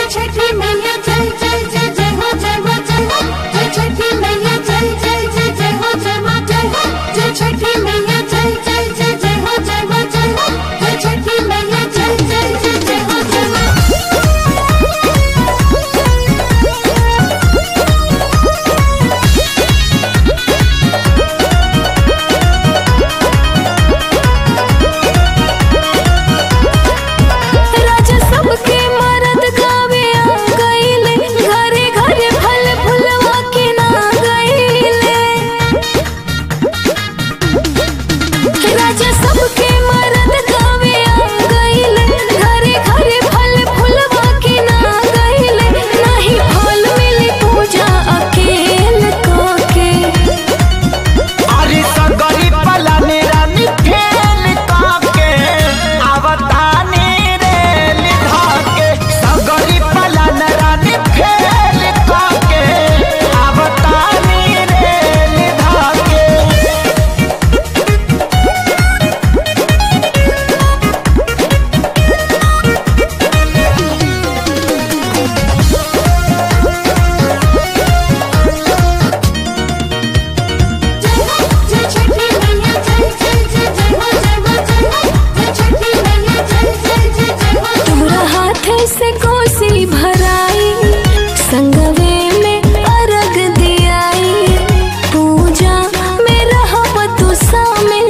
जय छठी मैया जय जय जय जय हो जय मां जय हो जय छठी मैया जय जय जय जय हो जय मां जय हो जय छठी मैया जय जय जय जय हो जय मां जय हो जय छठी मैया जय जय जय जय हो जय मां। राजा सबके मरद गावे आ गईले, घरे घरे फल फुलवा के ना गईले। राजा सबके मरद गावे आ गईले, घरे घरे फल फुलवा के ना गईले। नाही फल मिली पूजा अकेल के। अरे सगरी पलानी रानी फेल काके आवतानी रेल धाके। सगरी पलान रानी फेल काके आवतानी रेल धाके। जय हो जय छठी मैया जय जय जय जय हो जय मां जय हो जय छठी मैया जय जय जय जय हो। तोरा हाथ से कोसी भराई, संगवे में अर्घ दियाई। पूजा में रहब तू शामिल,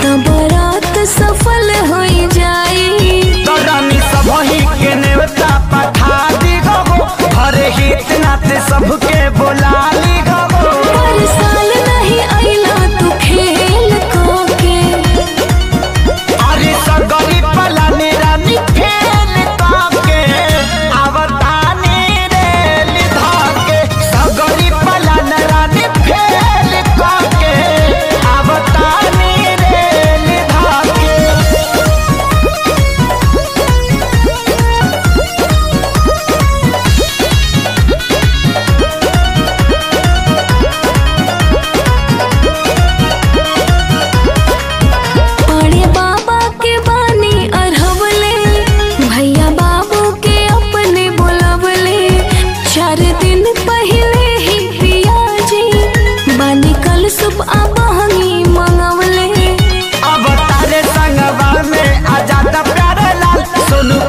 तब रात सफल होई जाई। तो रानी सबही के नेवता पठा दी गो, हरे हित नाते सबके बोला ली गो। पर साल नहीं अइला तू खेल को के। अरे सगरी पलानी रानी फेल काके आवतानी रेल धाके। सगरी पलान रानी फेल काके आवतानी रेल धाके। पड़े बाबा के बानी अरहवले, भैया बाबू के अपने बोलवले। 4 दिन पहले ही पियाजी बानी कल सुबह बहंगी मंगवले। अब तारे संगवा में आजादा प्यारे लाल सोनू।